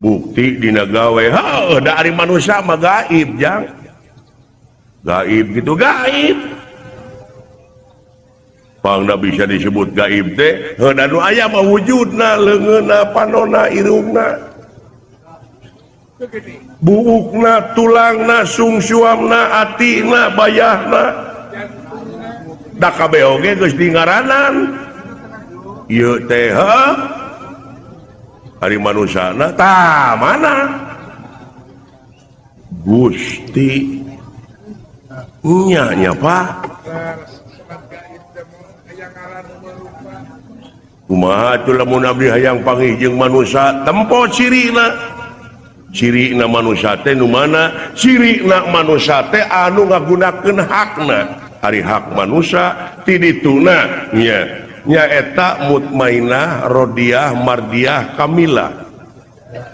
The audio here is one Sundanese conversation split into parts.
Bukti dina gawe heuh da ari manusia mah gaib jang. Gaib gitu gaib. Pangna bisa disebut gaib teh heuh da nu aya mah wujudna leungeunna panonna irungna. Buukna tulangna sungsuamna atina bayahna. Da kabeh oge geus dingaranan. Ieu teh heuh ari manusana tah mana? Gusti nya nya Pak. Kumaha atuh lamun abdi hayang panggih jeung manusa tempo cirina. Cirina manusa teh nu mana? Cirina manusa teh anu ngagunakeun hakna. Ari hak manusa ti dituna nya nyaeta mutmainah, rodiah, mardiah, kamilah.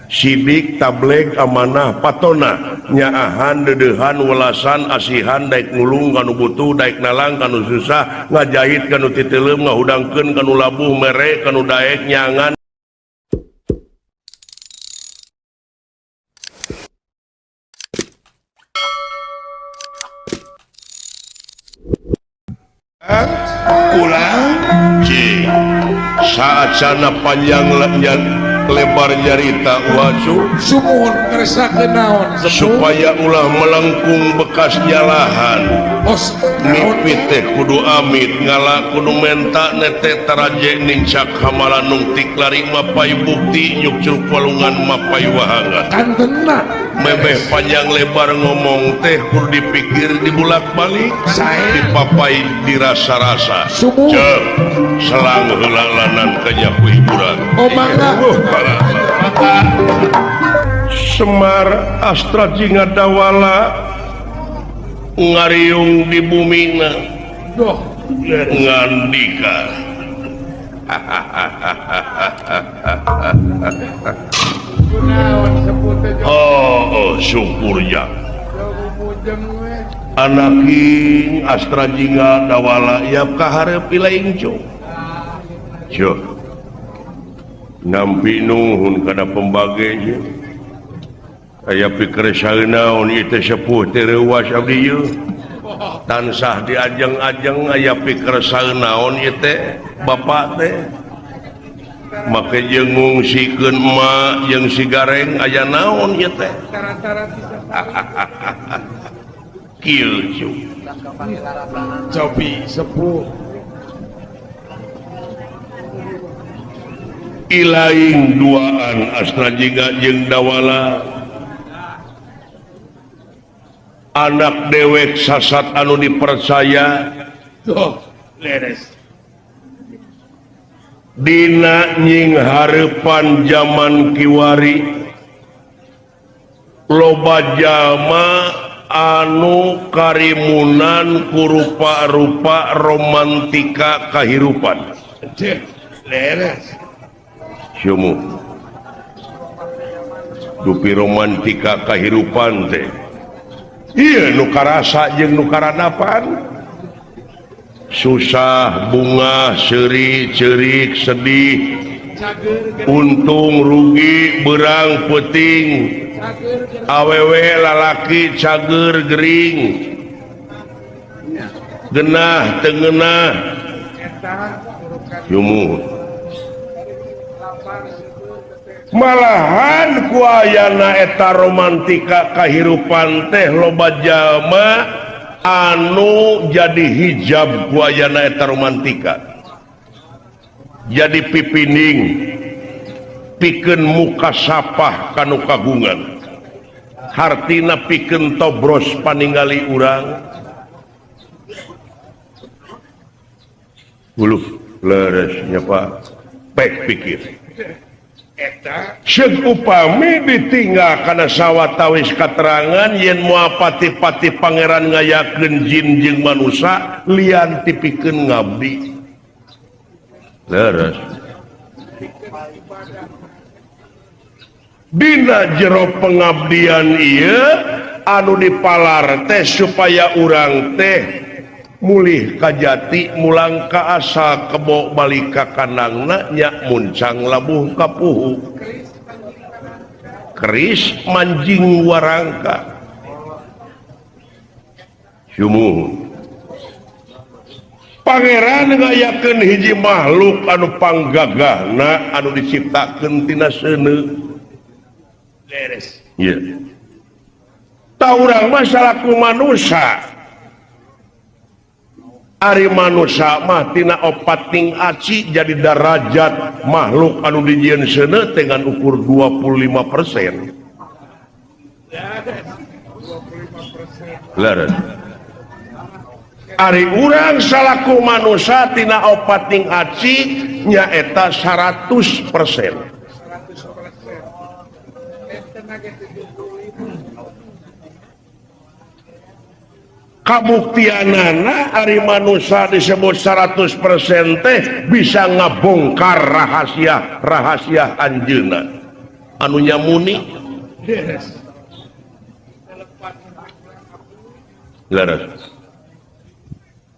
Sidik, tableg, amanah, patona, nyaahan, dedehan, welasan, asihan, daek nulung kanu butuh, daek nalang kanu susah, ngajahit kanu titeleum, ngahudangkeun kanu labuh, mere kanu daek nyangan. Ulang C saat sana panjang lebar nyarita wacu sumuhun ngeresakeun naon supaya ulah melengkung bekas nyalahan mimpi teh kudu amit ngala kudu menta nete taraje nincak hamalanung tiklari mapai bukti nyukcruk walungan mapai wahangan kantena mebeh panjang lebar ngomong teh kudu dipikir dibulak-balik dipapai dirasa-rasa cek selang heula lanan kanyaku hiburan. Oh mangga. Semar Astra Jingga Dawala ngariung di bumina doh ngandika. Oh, syukurnya anaking Astra Jingga Dawala yap kaharep ilaing cuk. Cuk. Nampi nuhun kana pembagenya. Aya pikir saeunaon ieu teh sepuh teh reuwas abdi ieu. Tansah diajeng-ajeng aya pikir saeunaon ieu teh bapak teh. Make jeung ngungsikeun emak jeung si Gareng aya naon ieu teh. Kieu cuk. Cobi sepuh. Ilaing duaan Astra Jingga jeung Dawala anak dewek sasat anu dipercaya tuh leres dina nying hareupan jaman kiwari loba jalma anu karimunan kurupa-rupa romantika kahirupan leres Sumu dupi romantika kahirupan teh ieu nu karasa jeung nu karanapan susah bunga seuri ceurik sedih untung rugi berang peuting awewe lalaki cager gering genah teu ngeunah Sumu malahan kuayana eta romantika kahirupan teh loba jalma anu jadi hijab kuayana eta romantika jadi pipining pikeun muka sapah kanu kagungan hartina pikeun tobros paningali urang uluh leres nya Pak pek pikir Seuk upami ditinggal kana sawatawis katerangan yen moal pati-pati pangeran ngayakeun jin jeung manusa lian tipikeun ngabdi. Leres. Dina jero pengabdian ieu anu dipalar teh supaya urang teh mulih kajati mulang ka asa kebo balik ka kandangna nya muncang labuh kapuhu. Keris manjing warangka. Sumuhun. Pangeran ngayakeun hiji makhluk anu panggagahna anu diciptakeun tina seuneu. Leres. Ieu. Ta urang mah salaku manusa. Ari manusa mah tina opat ting aci jadi darajat makhluk anu dijieun seuneu teh ngan ukur 25%. Leres. Ari urang salaku manusa tina opat ting aci nyaeta 100%. Kabuktianana ari manusa disebut 100% teh bisa ngabongkar rahasia-rahasia anjeunna anu nyamuni. Leres.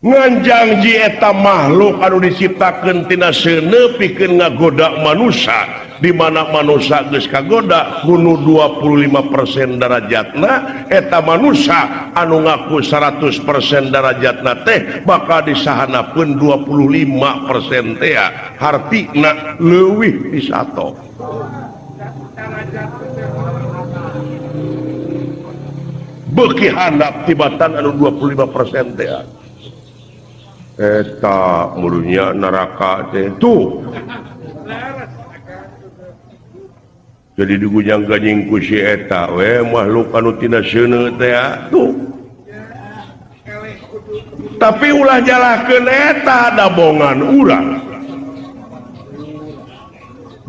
Nganjang ji eta makhluk anu diciptakeun tina seuneu pikeun ngagoda manusa, di mana manusa geus kagoda kuno 25% darajatna, eta manusa anu ngaku 100% darajatna teh bakal disahanakeun 25% teh, hartina leuwih ti sato. Beuki handap tibatan anu 25% teh. Eta murunya neraka teh tuh. Jadi digunjang-ganjing ku si eta we makhluk anu tina seuneu teh tuh. Tapi ulah nyalahkeun eta da bongan urang.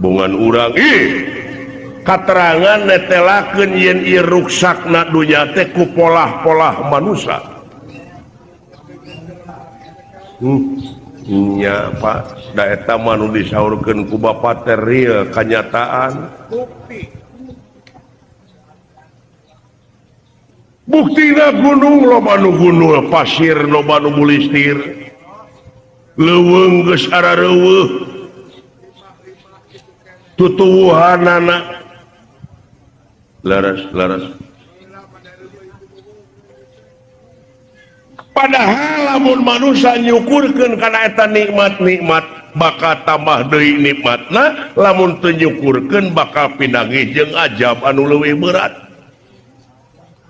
Bongan urang ih katerangan netelakeun yen ieu ruksakna dunya teh ku polah-polah manusa. Nya Pak, da eta mah nu disaurkeun ku bapa teh real kanyataan. Bukti. Buktina gunung loba nu gunul, pasir loba nu bulistir. Leuweung geus arareuweuh. Tutuwuhanana. Leres, leres. Padahal lamun manusia nyukurkeun kana eta nikmat-nikmat bakal tambah deui nikmatna, lamun teu nyukurkeun bakal pinanggih jeung ajab anu leuwih berat.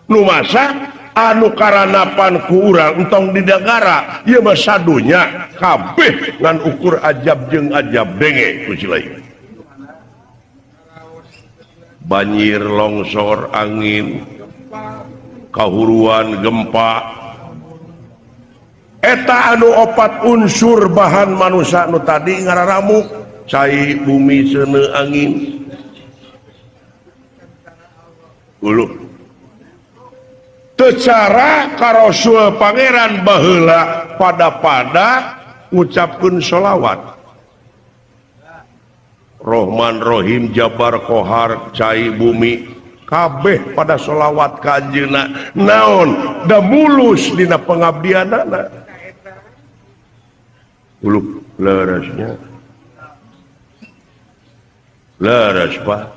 Nu masa anu karanapan ku urang entong di negara ieu mah sadunya kabeh ngan ukur ajab jeung ajab denge ku si lain. Banjir, longsor, angin, kahuruan, gempa, eta anu opat unsur bahan manusia nu tadi ngararamu cai bumi seuneu angin uluh teu cara ka Rasul Pangeran baheula pada-pada ngucapkeun sholawat Rohman Rohim Jabar Kohar cai bumi kabeh pada sholawat ka anjeunna naon da mulus dina pengabdianana. Uluh leresnya leres Pak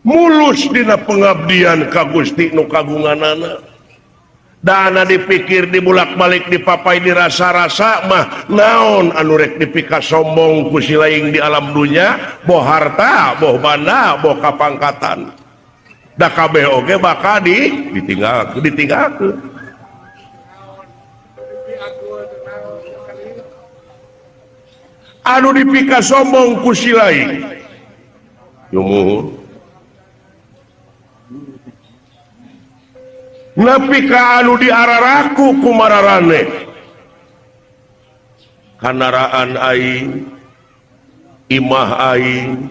mulus dina pengabdian ka Gusti nu kagunganana. Dana dipikir dibulak-balik dipapai dirasa-rasa mah naon anu rek dipika sombong ku si laing di alam dunya, boh harta, boh banda, boh kapangkatan. Da kabeh oge bakal ditinggalkeun, ditinggalkeun. Anu dipika sombong ku si laing. Yumuhun. Nepi ka anu diararaku ku mararane. Kanaraan aing, imah aing,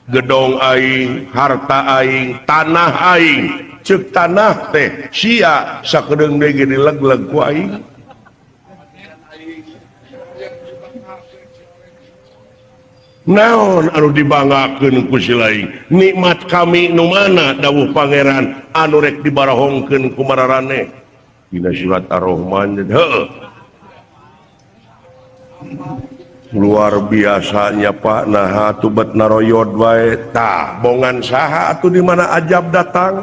gedong aing, harta aing, tanah aing. Ceuk tanah teh sia sakedeung deui ge dileg-leg ku aing. Naon anu dibanggakeun ku si laing? Nikmat kami nu mana dawuh pangeran anu rek dibarahongkeun ku mararane? Dina surat Ar-Rahman heueuh. Luar biasanya Pak, nah atuh bet naroyod wae. Tah, bongan saha atuh di mana ajab datang?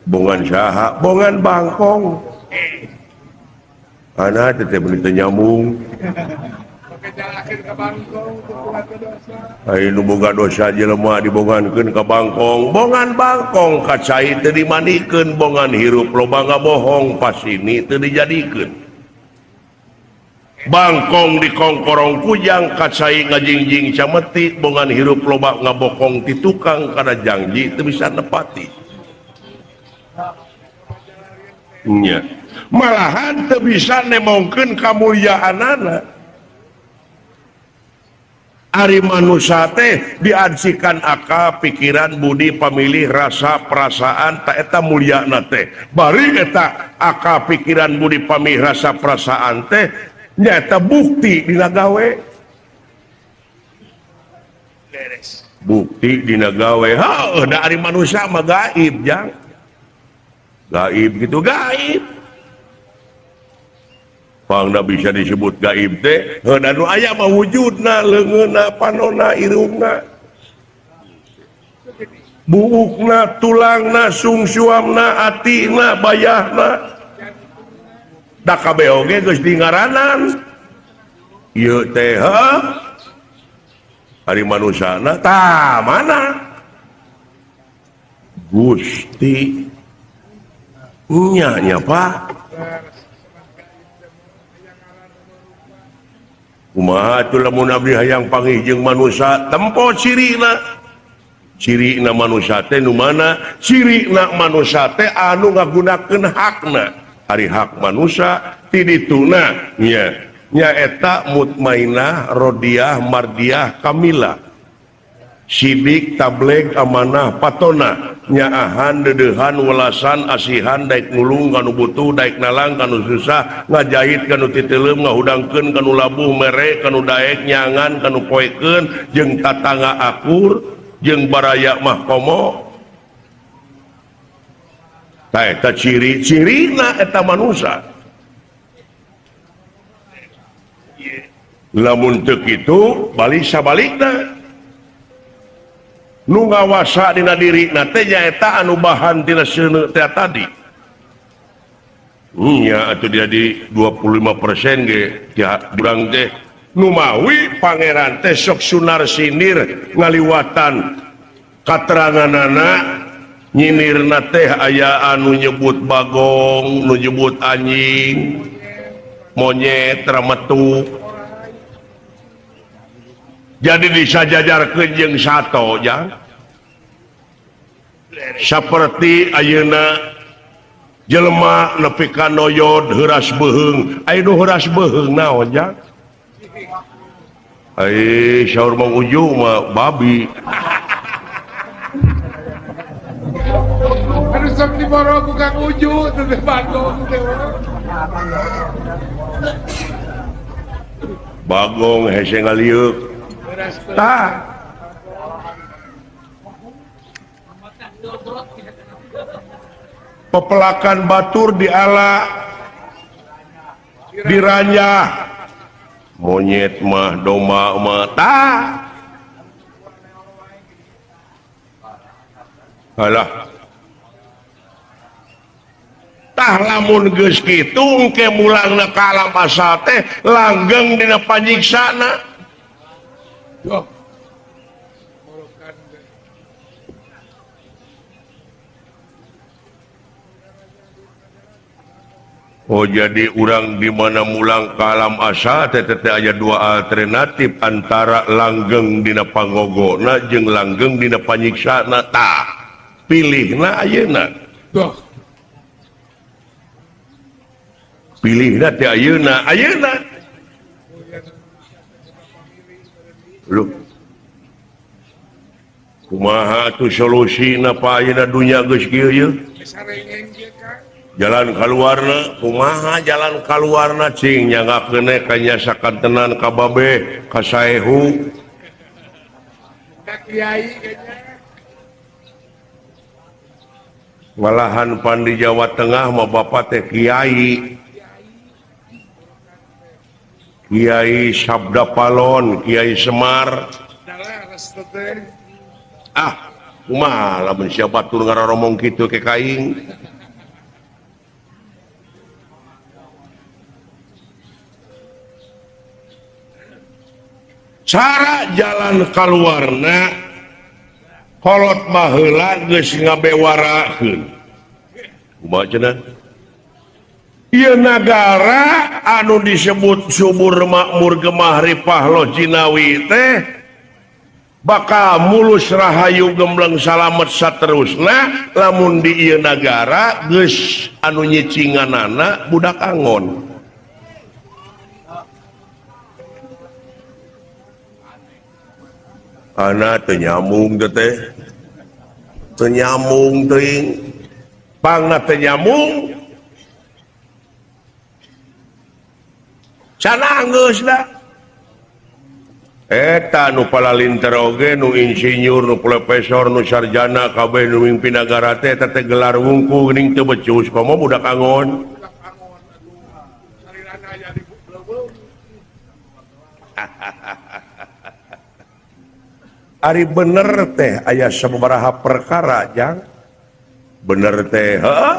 Bongan saha? Bongan bangkong. Ana teh beuli teu nyambung. Ayo nu boga dosa jelema dibongankeun ka bangkong. Bongan bangkong ka cai teu dimandikeun, bongan hirup loba ngabohong pasini teu dijadikeun. Bangkong dikongkorong kujang kacai ngajingjing cameti, bongan hirup loba ngabokong ti tukang kana janji teu bisa nepati. Nya. Malahan teu bisa nemongkeun kamulyaanana. Ari manusia teh diadsikan akal, pikiran, budi, pamilih, rasa, perasaan, ta eta mulyana teh. Bari eta akal, pikiran, budi, pamilih, rasa, perasaan teh nyata bukti dina gawe. Bukti dina gawe. Heuh, da ari manusia mah gaib, jang. Gaib gitu gaib. Pangna bisa disebut gaib teh, heuh da nu aya mah wujudna, leungeunna, panonna, irungna, buukna, tulangna, sungsuamna, atina, bayahna. Da kabeh oge geus dingaranan. Ieu teh heuh ari manusana tah mana? Gusti nya nya Pak. Kumaha atuh lamun abdi hayang panggih jeung manusa tempo cirina. Cirina manusa teh nu mana? Cirina manusa teh anu ngagunakeun hakna. Ari hak manusa ti dituna nya nyaeta mutmainah, rodiah, mardiah, kamila. Sidik, tableg, amanah, patona, nyaahan, dedehan, welasan, asihan, daik nulung kanu butuh, daik nalang kanu susah, ngajahit kanu titeleum, ngahudangkeun kanu labuh, mere kanu daek, nyangan kanu poekeun, jeung tatangga akur, jeung baraya mah komo. Tah eta ciri-cirina eta manusa. Lamun teu kitu balik sabalikna. Nu ngawasa dina dirina teh nyaeta anu bahan tina seuneu teh tadi. Nya atuh jadi 25% ge urang teh numawi pangeran teh sok sunar sinir ngaliwatan kateranganana nyinirna teh aya anu nyebut bagong, nu nyebut anjing, monyet, rametu. Jadi disajajarkeun jeung sato jang. Saperti ayeuna jelema nepi ka noyod heuras beuheung. Aya nu heuras beuheung naon jang? Ai saur Mang Uju mah babi. Aduh sok diboro ku Kang Uju teh bagong teh. Bagong hese ngalieuk. Tah. Pepelakan batur diala diranjah monyet mah domba mah tah. Alah. Tah lamun geus kitu engke mulangna ka alam asal teh langgeng dina panyiksana. Oh jadi urang di mana mulang ka alam asal teh teh aya dua alternatif antara langgeng dina pangogona jeung langgeng dina panyiksana. Tah pilihna ayeuna. Pilihna teh ayeuna, ayeuna. Loh. Kumaha atuh solusina pa ayeuna dunya geus kieu ye? Jalan kaluarna kumaha jalan kaluarna cing nyanggakeun ka nyasakantenan ka babe ka saehu ka kiai. Malahan pan di Jawa Tengah mah bapak teh kiai. Kiai Sabda Palon, Kiai Semar. Ah, kumaha lamun sia batur ngaroromong kitu ke kaing. Cara jalan kaluarna kolot baheula geus ngabewarakeun. Kumaha cenah? Ieu nagara anu disebut subur makmur gemah ripah loh jinawi teh bakal mulus rahayu gembleng salamet saterusna lamun di ieu nagara geus anu nyicinganana budak angon. Ana teu nyambung teh teu nyambung teuing pangna teu nyambung sana geus da eta nu palalinter oge nu insinyur nu profesor nu sarjana kabeh nu mimpin nagara teh eta teh gelar wungku geuning teu becus komo budak angon. Ari bener teh aya sababaraha perkara jang bener teh heuh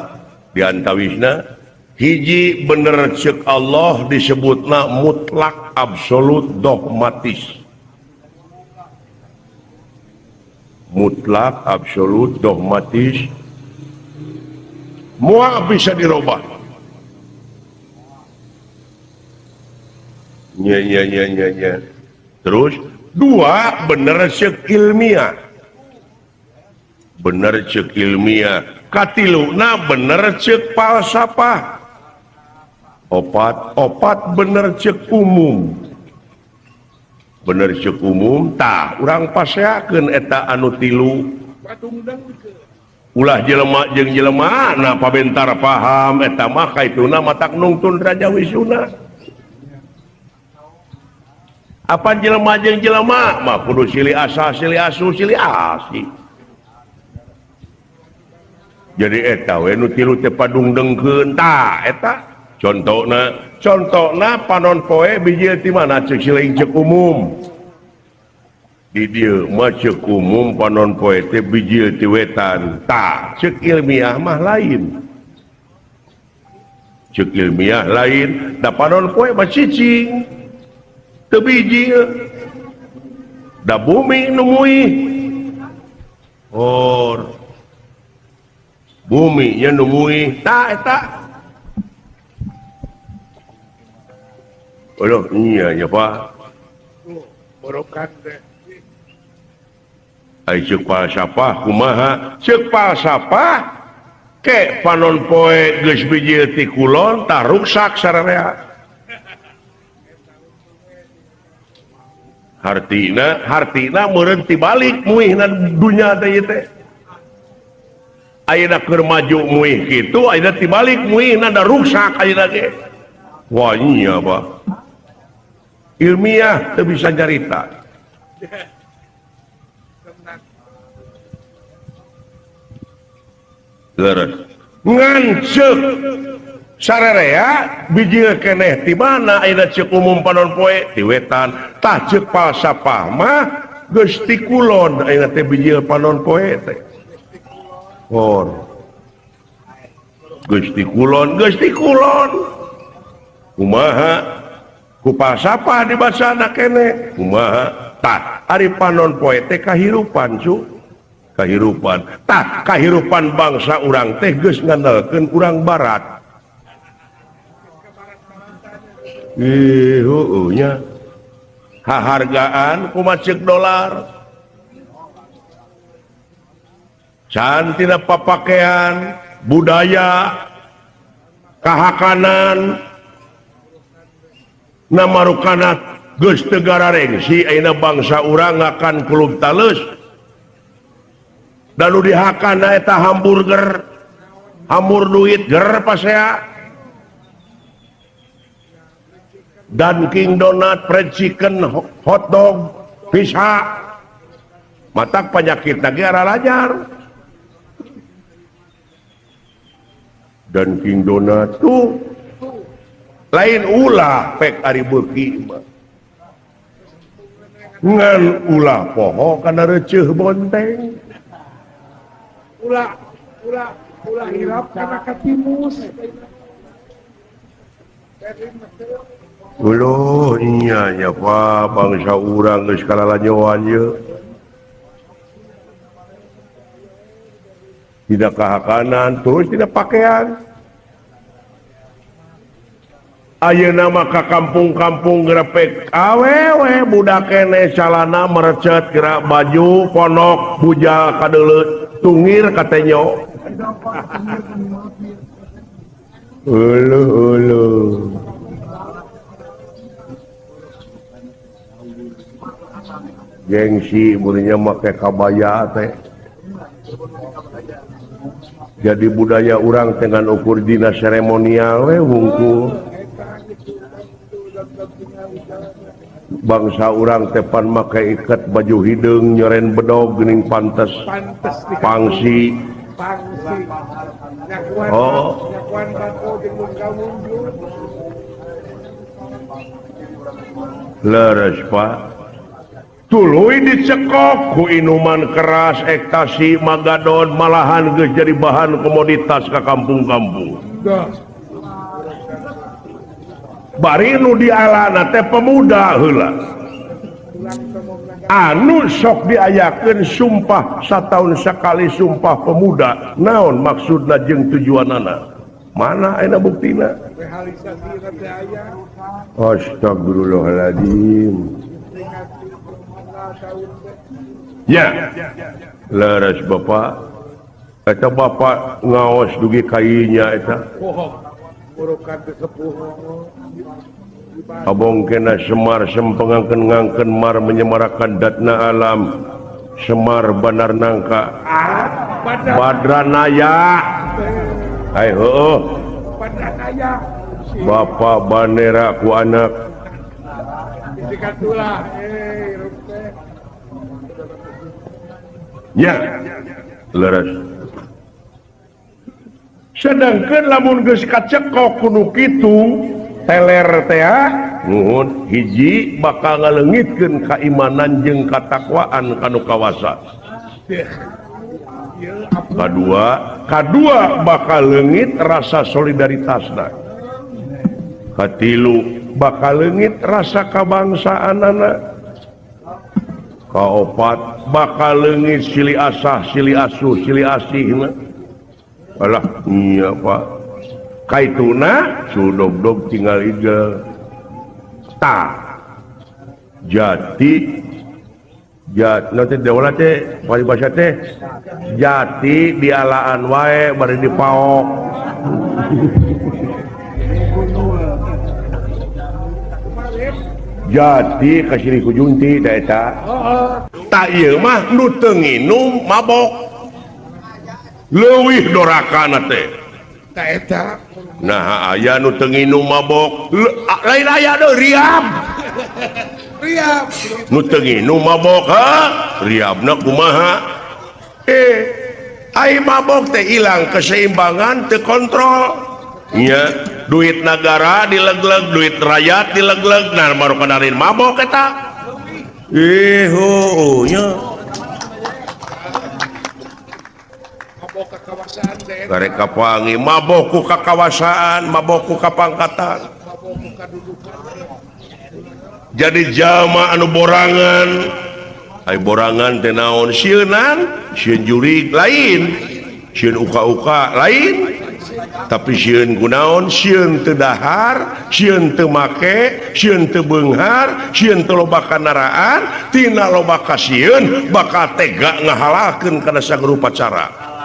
diantawisna hiji bener ceuk Allah disebutna mutlak absolut dogmatis, mutlak absolut dogmatis moal bisa dirobah. Nya nya nya nya nya. Terus dua bener ceuk ilmiah, bener ceuk ilmiah. Katiluna bener ceuk falsafah. Opat opat bener ceuk umum, bener ceuk umum. Tah urang paseakeun eta anu tilu. Ulah jelema jeung jelema na pabentar paham eta mah kaituna matak nungtun Raja Wisuna. Apa jelema jeung jelema mah kudu silih asah silih asu silih asi. Jadi eta we nu tilu teh padungdengkeun. Tah eta contona, contona panon poe bijil ti mana ceuk siling ceuk umum. Di dieu mah ceuk umum panon poe teh bijil ti wetan. Tah ceuk ilmiah mah lain, ceuk ilmiah lain. Da panon poe mah cicing teu bijil, da bumi nu muih. Or bumi nya nu muih. Tah eta aduh iya nya Pak borokan teh. Ai ceuk falsafah kumaha? Ceuk falsafah ke panon poe geus bijil ti kulon tah ruksak sararea. Hartina hartina meureun tibalik muihna dunya teh ieu teh. Ayeuna keur maju muih kitu ayeuna tibalik muihna da ruksak ayeuna ge. Wah iya Pak, ilmiah teu bisa nyarita. Leres ngan ceuk sararea bijil keneh ti mana ayeuna ceuk umum panon poe ti wetan. Tah ceuk falsafah mah geus ti kulon ayeuna teh bijil panon poe teh. Or geus ti kulon, geus ti kulon. Kumaha ku falsafah dibacana keneh kumaha? Tah ari panon poe teh kahirupan cu, kahirupan. Tah kahirupan bangsa urang teh geus ngandalkeun urang barat. Ih heueuh nya hahargaan kumaha ceuk dolar can tina papakean budaya kahakanan namarukana geus teu gararengsi ayeuna bangsa urang ngakan kulub taleus da nu dihakana eta hamburger hamur duit ger pasea Dunkin Donat, fried chicken, hotdog, pizza. Matak penyakit lagi arah lajar. Dunkin Donat tuh Lain ulah pek ari beuki mah. Ngan ulah poho kana receuh bonteng. Ulah ulah ulah hilap kana katimus. Uluh nya nya Pak bangsa urang geus kalalanyoan ye. Tidak kahakanan terus tidak pakaian. Ayeuna mah ka kampung-kampung grepek awewe budak keneh calana merecet gerak baju ponok bujal kadeuleut tungir katenyo. Uluh uluh. Gengsi murinya make kabaya teh. Jadi budaya urang dengan ukur dina seremonial we wungkul. Bangsa urang tepan make ikat baju hideung nyoren bedog geuning pantes. Pangsi. Oh. Leres Pak. Tuluy dicekok ku inuman keras ekstasi magadon malahan geus jadi bahan komoditas ka kampung-kampung. Bari nu dialana teh pemuda heula. Anu sok diayakeun sumpah sataun sakali sumpah pemuda, naon maksudna jeung tujuanana? Mana ayeuna buktina? Astagfirullahaladzim. Ya, leres bapak. Eta bapak ngaos dugi kainya eta. Abong kena Semar sempengangkeun ngangkeun mar menyemarakan datna alam. Semar Banar Nangka. Badranaya. Ai heueuh. Bapak bandera ku anak. Ya, leres. Sedangkan lamun geus kacekok kudu kitu teler teh nuhun hiji bakal ngaleungitkeun kaimanan jeung katakwaan kanu kawasa. Kadua bakal leungit rasa solidaritasna. Katilu bakal leungit rasa kabangsaanana. Kaopat bakal leungit silih asah, silih asuh, silih asih. Alah iya Pak. Kaituna sudogdog tinggal ide. Ta jati jat nanti dewa teh paribasa teh jati dialaan wae bari dipaok. Jati kasih ku junti da eta. Tak ieu mah nu teu nginum mabok. Leuwih dorakana teh. Ta eta. Nah aya nu teu nginum mabok, lain aya deui riab. Riab. Nu teu nginum mabok, ha? Riabna kumaha? Ai mabok teh ilang keseimbangan teu kontrol. Nya, duit negara dilegleg, duit rakyat dilegleg, nah baru kanarin mabok eta. Heuh nya. Karek kapangi mabok ku kakawasaan, mabok ku kapangkatan. Jadi jalma anu borangan, ai borangan teh naon sieunan, sieun jurig lain, sieun uka-uka lain. Tapi sieun kunaon, sieun teu dahar, sieun teu make, sieun teu beunghar, sieun teu loba kandaraan, tina loba kasieun bakal tega ngahalalkeun kana sagrupa cara.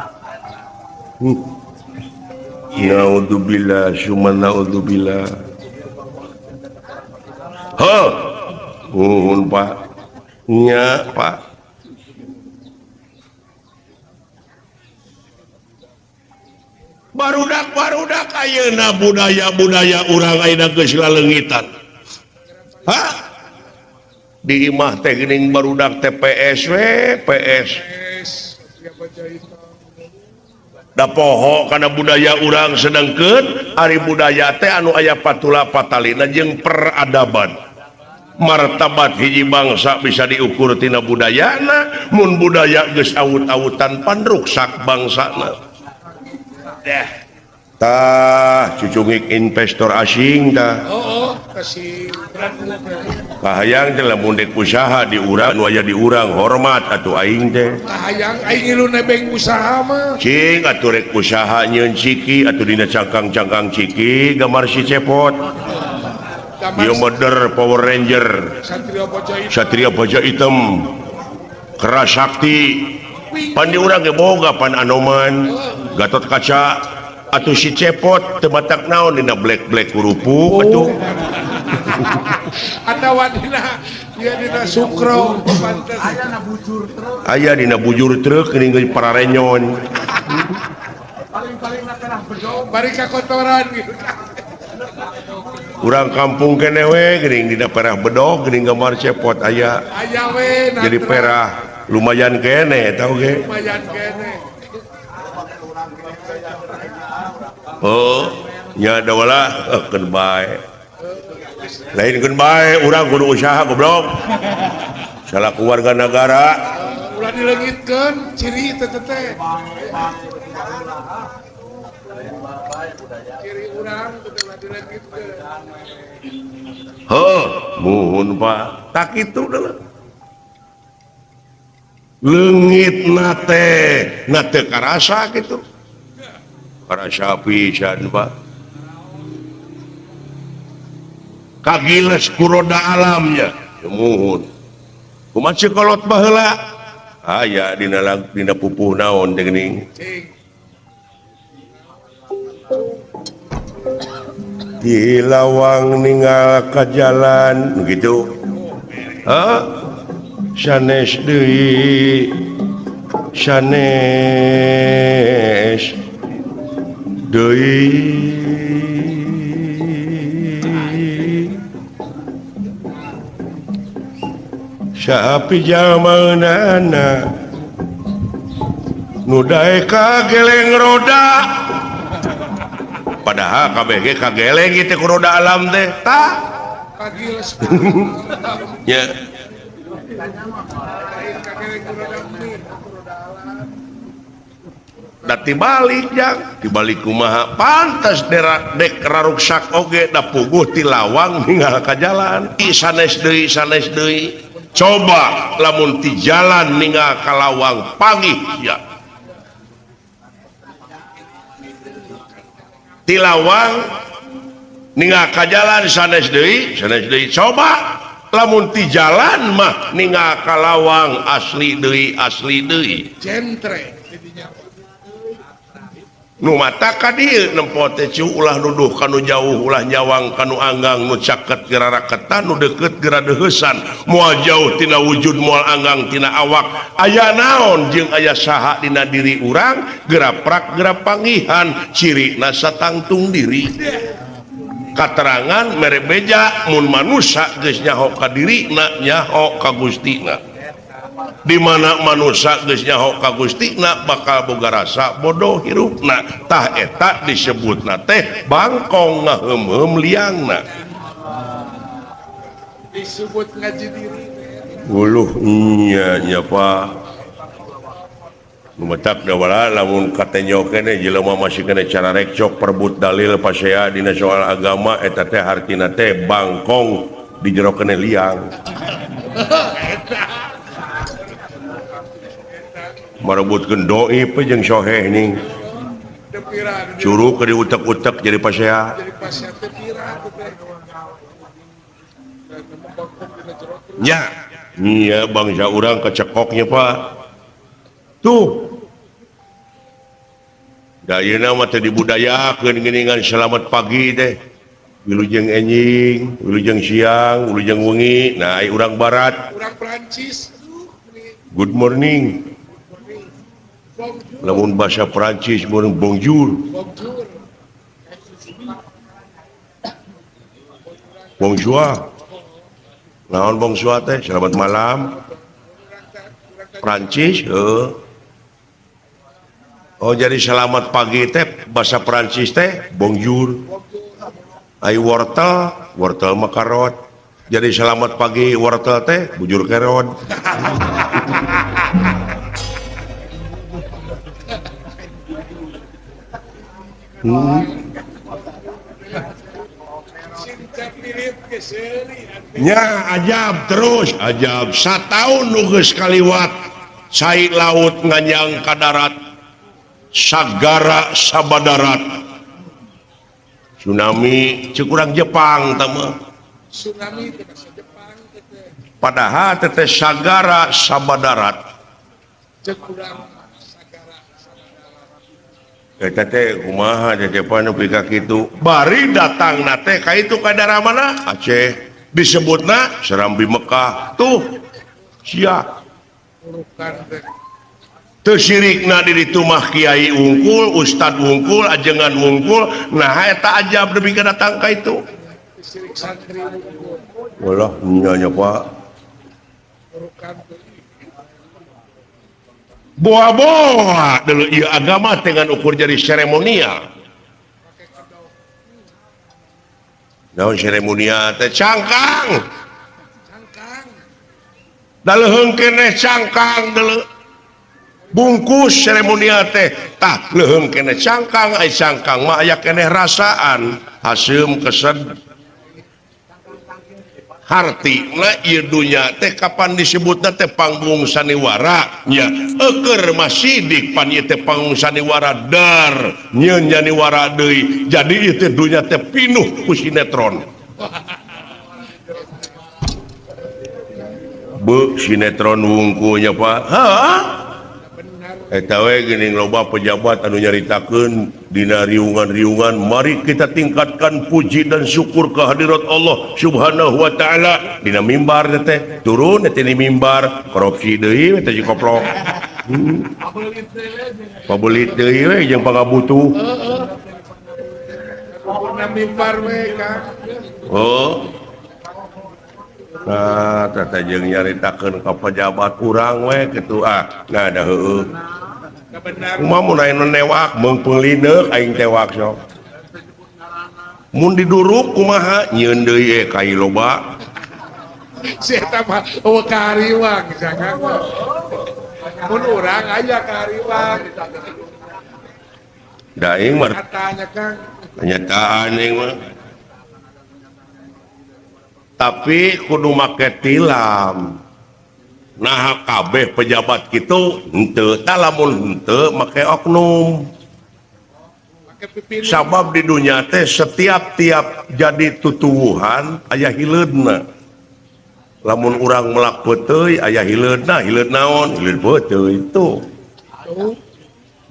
Naudzubillah summa naudzubillah. Heuh. Nuhun Pak. Nya Pak. Barudak-barudak ayeuna budaya-budaya urang ayeuna geus laleungitan. Hah? Di imah teh geuning barudak teh PS we, PS. Da poho kana budaya urang sedengkeun ari budaya teh anu aya patula patalina jeung peradaban. Martabat hiji bangsa bisa diukur tina budayana, mun budaya geus awut-awutan pan ruksak bangsana. Tah cucungik investor asing tah. Oh, kasih kahayang teh lamun dek usaha di urang nu aya di urang hormat atuh aing teh. Kahayang aing ngilu nebeng usaha mah. Cing atuh rek usaha nyeun ciki atuh dina cangkang-cangkang ciki gambar si Cepot. Ieu meder Power Ranger. Satria Baja Hitam. Keras Sakti. Pan di urang ge boga pan Anoman, Gatot Kaca. Atuh si Cepot teu batak naon dina black-black kerupuk atuh. Atawa dina ieu dina Sukro pantes. Aya dina bujur truk geuning geus pararenyon. Paling-paling na perah bedog bari kakotoran gitu. Urang kampung keneh we geuning dina perah bedog geuning gambar Cepot aya. Aya we jadi perah lumayan keneh eta oge. Lumayan keneh. Oh, nya dawala keun bae. Lain keun bae urang kudu usaha goblok. Salaku warga negara. Ulah dileungitkeun ciri teh teh. Ciri urang kudu ulah dileungitkeun. Heuh, muhun Pak. Tak kitu deuleu. Leungitna teh, na teu karasa kitu. Karasa pisan Pak. Kagiles ku roda alamnya. Muhun. Kumaha ceu kolot baheula? Aya dina dina pupuh naon teh geuning. Di lawang ninggal ka jalan gitu. Hah? Sanes deui. Sanes deui. Saha pijamanana nu daek kageleng roda. Padahal kabeh ge kageleng ieu teh ku roda alam teh. Tah. Kagiles. Nya. Da tibalik jang, tibalik kumaha pantes dek raruksak oge da puguh ti lawang ninggal ka jalan. Sanes deui, sanes deui. Coba lamun ti jalan ninggal ka lawang pangih ya. Ti lawang ninggal ka jalan sanes deui, sanes deui. Coba lamun ti jalan mah ninggal ka lawang asli deui, asli deui. Jentre Nu mata ka dieu nempo teh ciu ulah nuduh kanu jauh ulah nyawang kanu anggang nu caket geura raketan nu deukeut geura deuheusan moal jauh tina wujud moal anggang tina awak aya naon jeung aya saha dina diri urang geura prak geura panggihan cirina satangtung diri katerangan mere beja mun manusa geus nyaho ka dirina nyaho ka Gustina. Di mana manusia geus nyaho ka Gustina bakal boga rasa bodoh hirupna tah eta disebutna teh bangkong ngaheum-heum liangna disebut ngaji diri uluh nya nya Pak nu matak da lamun katenyo keneh jelema masih keneh cara rekcok perebut dalil pasea dina soal agama eta teh hartina teh bangkong di jero keneh liang merebutkeun doi pe jeung soheh ning curug ke diutek-utek jadi pasea nya nya bangsa urang kecekoknya Pak tuh da ayeuna mah teu dibudayakeun geuningan selamat pagi teh wilujeng enjing wilujeng siang wilujeng wengi nah ai urang barat urang Prancis good morning. Lamun bahasa Prancis mun bonjour. Bonjour. Naon bonjour teh? Selamat malam. Prancis heuh. Oh jadi selamat pagi teh bahasa Perancis teh bonjour. Ai wortel, wortel mah karot. Jadi selamat pagi wortel teh bujur kerot. Nya ajab terus ajab sataun nu geus kaliwat cai laut nganyang ka darat sagara sabadarat tsunami ceuk urang Jepang tah mah tsunami teh bahasa Jepang teh padahal teh sagara sabadarat ceuk urang sagara sabadarat eta teh kumaha Jepang nepi ka kitu bari datangna teh ka itu ka daerah mana Aceh disebutna Serambi Mekah tuh sia teu sirikna di ditu mah kiai wungkul ustad wungkul ajengan wungkul nah eta ajab nepi ka datang ka itu walah nya nya Pak boa-boa dulu ieu agama dengan ukur jadi seremonial. Naon seremonial teh cangkang. Cangkang. Da leuheung keneh cangkang deuleu. Bungkus seremonial teh tah leuheung keneh cangkang ai cangkang mah aya keneh rasaan haseum kesed. Hartina ieu dunya teh kapan disebutna teh panggung saniwara nya eueur mah sidik pan ieu teh panggung saniwara dar nyieun janiwara deui jadi ieu teh dunya teh pinuh ku sinetron beuh sinetron wungkul nya Pak heuh eta we geuning loba pejabat anu nyaritakeun dina riungan-riungan mari kita tingkatkan puji dan syukur kehadirat Allah Subhanahu wa taala dina mimbar teh turun teh di mimbar korupsi deui we teh si koplok pabelit deui we jeung pangabutuh dina mimbar we Kang oh nah teh jeung nyaritakeun ka pejabat urang we kitu ah nah da heueuh kumaha mun aya nu newak meungpeung lineuk aing tewak sok mun diduruk kumaha nyieun deui kai loba si eta mah eueuh kahariwang jangan mun urang aya kahariwang da aing mah katanya Kang kenyataan aing mah tapi kudu make tilam nah kabeh pejabat kitu henteu tah lamun henteu make oknum sabab di dunya teh setiap tiap jadi tutuwuhan aya hileudna lamun urang melak peuteuy aya hileudna hileud naon hileud peuteuy tuh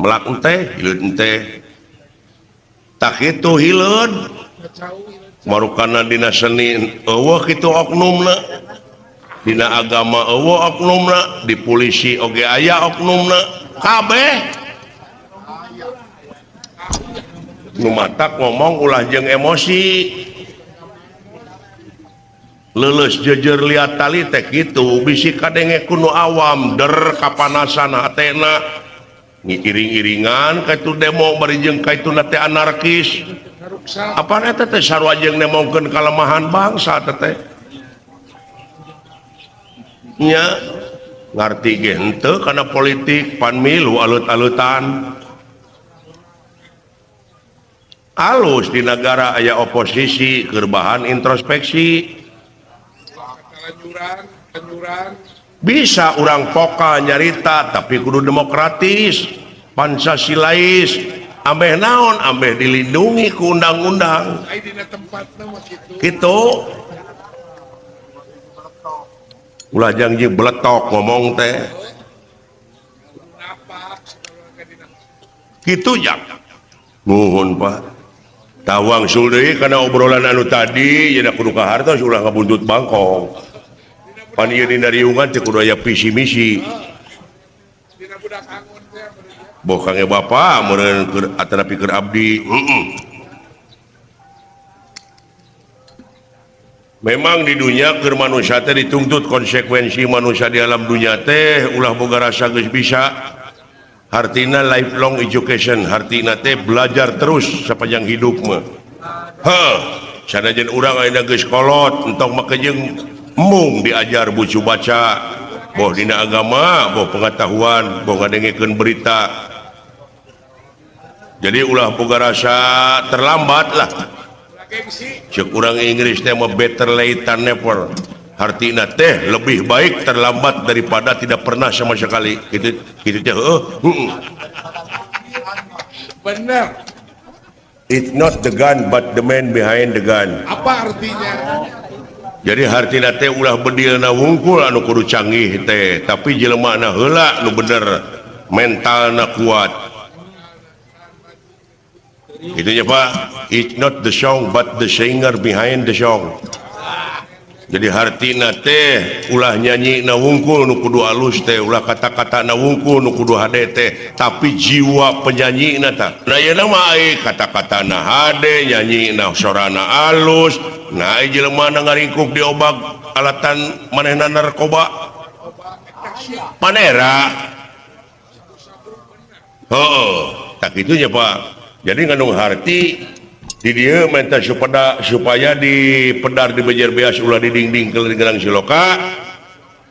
melak enteh hileud enteh tah kitu hileud marukana dina seni eueuh kitu oknumna dina agama eueuh oknumna di polisi oge aya oknumna kabeh nu matak ngomong ulah jeung emosi leuleus jeujeur liat tali teh kitu bisi kadenge ku nu awam der kapanasan hatena ngiring-iringan ka itu demo bari jeung ka itu teh anarkis apa eta teh sarua jeung nemongkeun kalemahan bangsa teh nya ngarti ge henteu kana politik pan milu alut-alutan alus di negara aya oposisi keur bahan introspeksi bisa urang pokal nyarita tapi kudu demokratis Pancasilais ambeh naon ambeh dilindungi ku undang-undang kitu ulah jangji beletok ngomong teh kitu jang nuhun Pak tawang sul deui kana obrolan anu tadi nya kudu ka hartos ulah ngabuntut bangkong pan ieu dina riungan teh kudu aya visi misi boh kange bapa meureun keur atanapi keur abdi Memang di dunia keur manusia teh dituntut konsekuensi manusia di alam dunia teh ulah boga rasa geus bisa. Hartina lifelong education, hartina teh belajar terus sepanjang hidup mah. Heuh, sanajan urang ayeuna geus kolot, entong make jeung embung diajar bucu baca, boh dina agama, boh pengetahuan, boh ngadengekeun berita. Jadi ulah boga rasa terlambat lah. Cek urang Inggris teh mah better late than never. Hartina teh lebih baik terlambat daripada tidak pernah sama sekali. Gitu gitu teh heuh. Bener. It's not the gun but the man behind the gun. Apa artinya? Jadi hartina teh ulah bedilna wungkul anu kudu canggih teh, tapi jelemana heula nu bener, mentalna kuat. Itunya Pak, it's not the song but the singer behind the song. Jadi hartina teh ulah nyanyi na wungkul nu kudu alus teh, ulah kata-kata na wungkul nu kudu hade teh, tapi jiwa penyanyi na tah. Nah ieu mah kata-kata na hade, nyanyi na sorana alus, nah jelema na ngaringkuk diobag alatan manehna narkoba. Panera. Heeh, tak kitunya Pak. Jadi ngandung harti di dia minta supaya di pedar di Bejer Beas ulah di dinding ke Gerang Siloka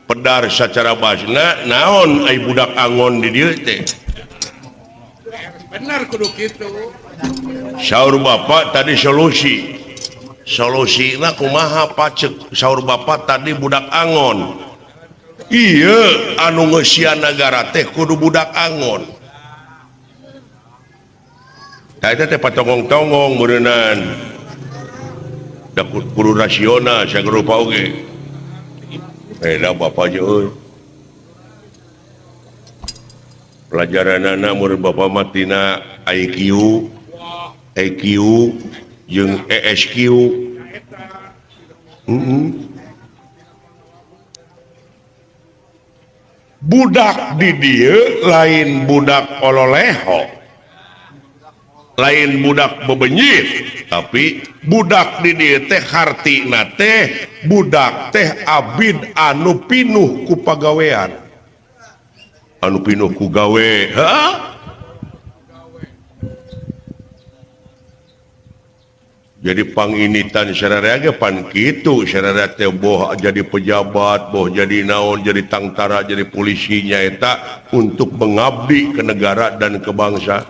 pedar secara basna naon ai budak angon di dieu teh benar kudu kitu. Saur bapak tadi solusi solusina kumaha pacek saur bapak tadi budak angon iya anu ngeusian nagara teh kudu budak angon. Eta teh patongong-tongong meureunnan. Da kudu rasional sagerupa oge. Da bapa je euy. Pelajaranana meureun bapa mah tina IQ, EQ jeung ESQ. Budak di dieu lain budak ololeho. Lain budak bebenyit, tapi budak di dieu teh hartina teh budak teh abid anu pinuh ku pagawean, anu pinuh ku gawe. Hah? Jadi panginitan sararea ge pan kitu, sararea teh boh jadi pejabat, boh jadi naon, jadi tangtara, jadi polisi nyaeta untuk mengabdi ke negara dan ke bangsa.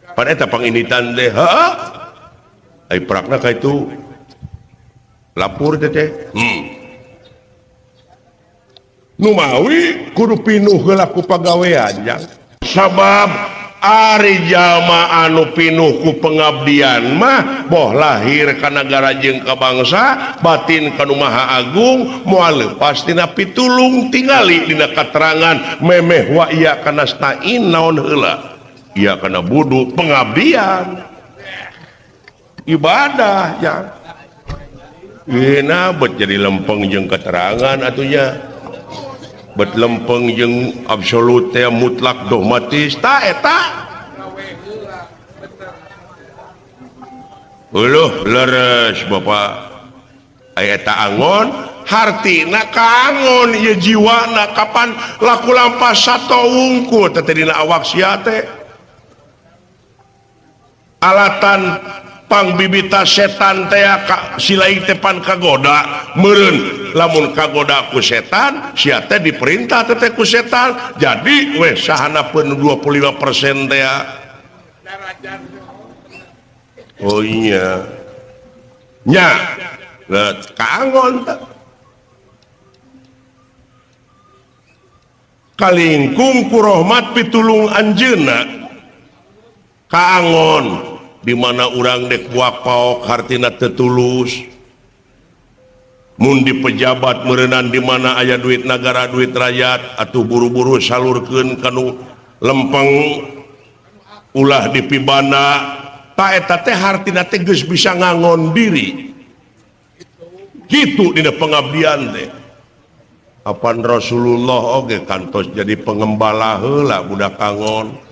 Pan eta panginitan teh, heeh. Ai prakna ka itu lapor teh teh. Nu mawi kudu pinuh heula ku pagawean jang. Sabab ari jalma anu pinuh ku pengabdian mah boh lahir ka nagara jeung ka bangsa, batin ka Nu Maha Agung, moal leupas tina pitulung tingali dina katerangan memeh wa iya kana stain naon heula. Iya karena budu pengabdian ibadah ya. Nah, bet jadi lempeng jeung keterangan atunya bet lempeng jeung absolut teh mutlak dogmatis ta eta Uluh leres bapak aya eta angon hartina kaangon ieu jiwana kapan laku lampah sato wungkul teh dina awak sia teh alatan pangbibita setan teh silaing teh pan kagoda meureun lamun kagoda ku setan sia teh diperintah teh ku setan jadi weh sahanapeun 25% teh. Oh iya nya kaangon teh kalingkung ku rahmat pitulung anjeunna kaangon di mana urang dek buak paok hartina teu tulus mun di pejabat meureunan di mana aya duit nagara duit rakyat atuh buru-buru salurkeun kanu lempeng ulah dipibana ta eta teh hartina teh geus bisa ngangon diri kitu dina pengabdian teh. Apan Rasulullah oge kantos jadi pengembala heula budak angon.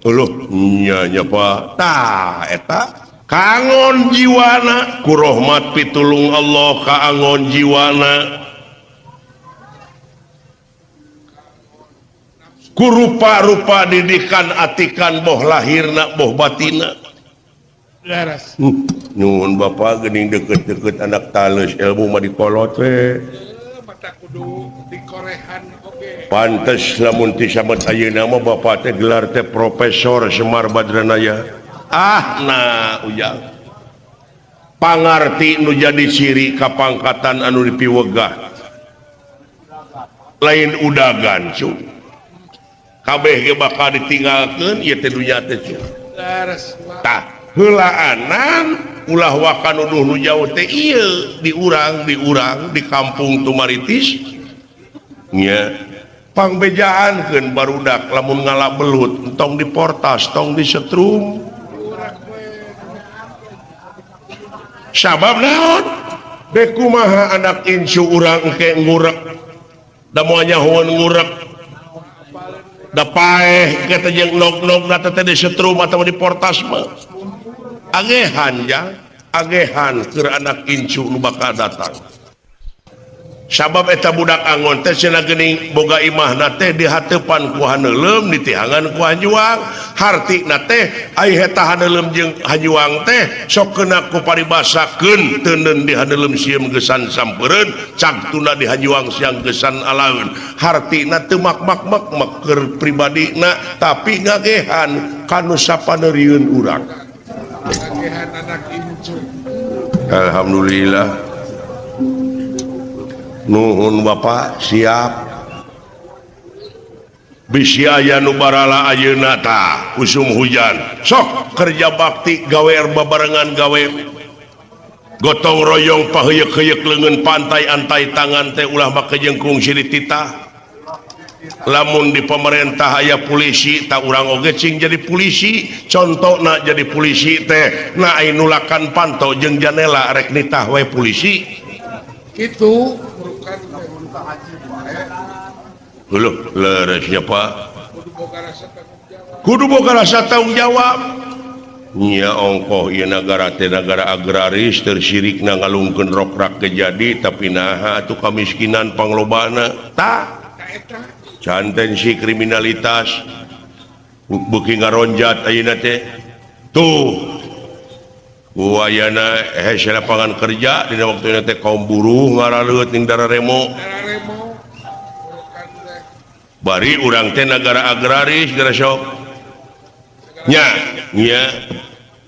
Uluh nya nya Pak tah eta kangon jiwana ku rahmat pitulung Allah kaangon jiwana. Ku rupa-rupa didikan atikan boh lahirna boh batina. Leres. Nuhun Bapak geuning deket-deket anak tales ilmu mah dikolot we. Mata kudu dikorehan oge. Pantes lamun ti samet ayeuna mah Bapak teh gelar teh Profesor Semar Badranaya. Ah nah ujang. Pangarti nu jadi ciri kapangkatan anu dipiwegah. Lain udagan cu. Kabeh ge bakal ditinggalkeun ieu teh dunya teh cu. Leres. Tah heulaanan ulah waka nuduh nu jauh teh ieu di urang di kampung Tumaritis nya pangbejaankeun barudak lamun ngala belut entong di portas tong di setrum sabab naon dek kumaha anak incu urang engke ngurek da moal nyahoeun ngurek da paeh kita jeung nog-nog na teh di setrum atawa di portas mah agehan jang agehan keur anak incu nu bakal datang sabab eta budak angon teh cenah geuning boga imahna teh dihateupan ku haneuleum ditihangan ku hanjuang hartina teh ai eta haneuleum jeung hanjuang teh sok kena ku paribasakeun teuneun di haneuleum sieum geusan sampeureun cagtuna di hanjuang siang geusan alaeun hartina teu mak-mak-mak keur pribadina tapi ngagehan ka nu sapaneurieun urang. Ngagehan anak incu. Alhamdulillah. Nuhun Bapak siap. Bisi aya nu barala ayeuna tah usum hujan. Sok kerja bakti gawe babarengan gawe gotong royong paheuyeuk-heuyeuk leungeun pantai antai tangan teh ulah make jengkung silih titah. Lamun di pemerintah aya polisi tak urang oge cing jadi polisi contona jadi polisi teh na ai nulakan panto jeung janela rek nitah we polisi kitu. Leuh leresnya Pak kudu boga rasa tanggung jawab nya ongkoh ieu nagara teh nagara agraris tersirikna ngalungkeun rokrak ge jadi tapi naha atuh kamiskinan panglobana tah cantensi kriminalitas beuki ngaronjat ayeuna teh tuh wayana hese lapangan kerja dina waktuna teh kaum buruh ngaraleut ning dararemo bari urang teh nagara agraris geura sok nya nya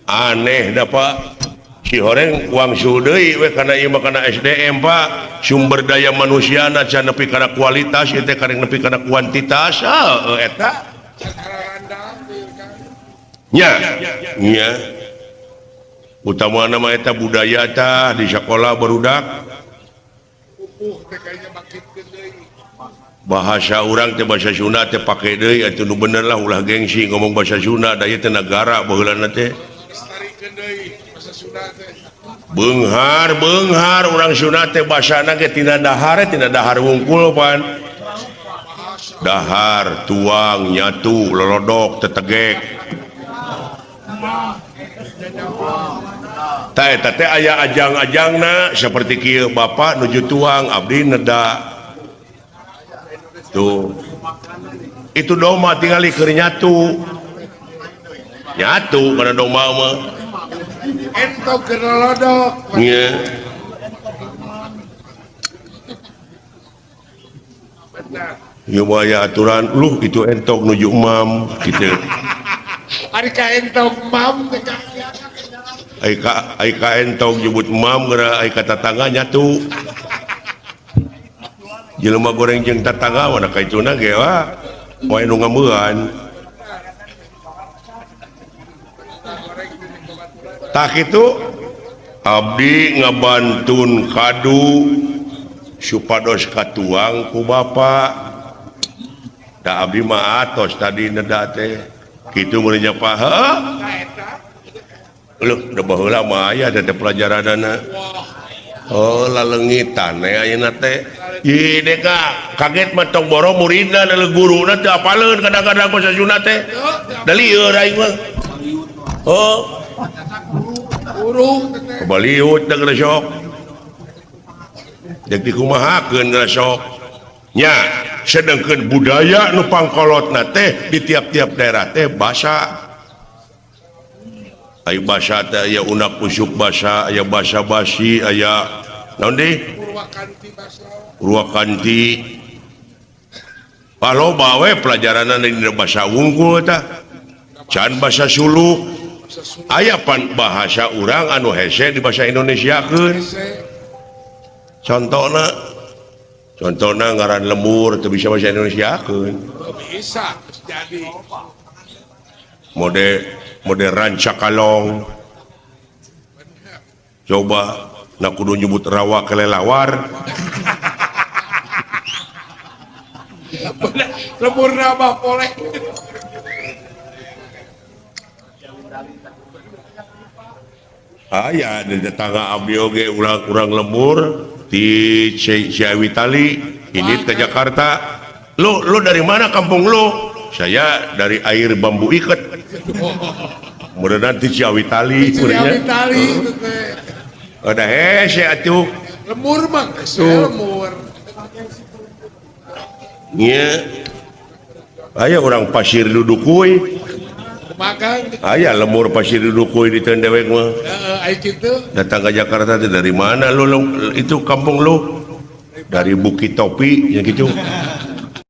aneh da Pak si horeng wangsul deui we kana ieu mah kana SDM Pak sumber daya manusiana can nepi kana kualitas ieu teh karek nepi kana kuantitas heuh eta nya nya utama nama eta budaya tah di sekolah barudak bahasa urang teh bahasa Sunda teh pake deui atuh nu bener lah ulah gengsi ngomong bahasa Sunda da ieu teh nagara baheulana teh beunghar beunghar urang Sunda teh basana ge tina dahar tina dahar wungkul pan dahar tuang nyatu lolodok tetegek tah eta teh aya ajang-ajangna seperti kieu bapak nuju tuang abdi neda tuh itu doma tingali keur nyatu nyatu kana doma mah entog keur lolodok nya ieu mah aya aturan luh itu entog nuju emam kitu. Ari ka entog mam teh ai ka entog nyebut mam geura ai ka tatangga nyatu. Jelema goreng jeung tatangga mah ka ituna ge wa poe nu ngameuan. Tah kitu abdi ngabantun kadu supados katuang ku bapa. Da abdi mah atos tadi neda teh. Kitu mun nya Pak. Heuh. Leuh, da baheula mah aya teh pelajaranana. Oh, laleungitan we ayeuna teh. Ih, deka kaget mah tong boro muridna da guruna teu apaleun kadang-kadang basa Sunda teh. Da lieur aing mah. Oh. Guru baliut da geus sok. Deuk dikumahakeun geus sok. Nya, Sedangkan budaya nu pangkolotna teh di tiap-tiap daerah teh basa. Aya basa teh, aya unak usuk basa, aya basa basi, aya naon deui? Purwakanti basa. Purwakanti. Loba we pelajaranna di bahasa wungkul tah. Can bahasa Suluk. Basa Sunda. Aya pan bahasa urang anu hese di bahasa Indonesiakeun. Hese. Contohna ngaran lembur teu bisa bahasa Indonesiakeun. Oh, bisa geus jadi. Mode mode Rancakalong. Coba na kudu nyebut rawa kelelawar. Lembur mah poleh. Aya di tetangga abdi oge urang-urang lembur di Ciawitali ini ke Jakarta. Lu dari mana kampung lu? Saya dari air bambu iket. Mudah-mudahan di Ciawitali. Ciawitali itu teh. Ada hese atuh. Lembur mah geus Tuh. lembur. Nya. Aya orang pasir dudukui. Makan. Aya lemur pasir dudukui di teu dewek mah. Heeh, ai kitu. Datang ke Jakarta teh dari mana lu, itu kampung lu? Dari Bukit Topi ya gitu.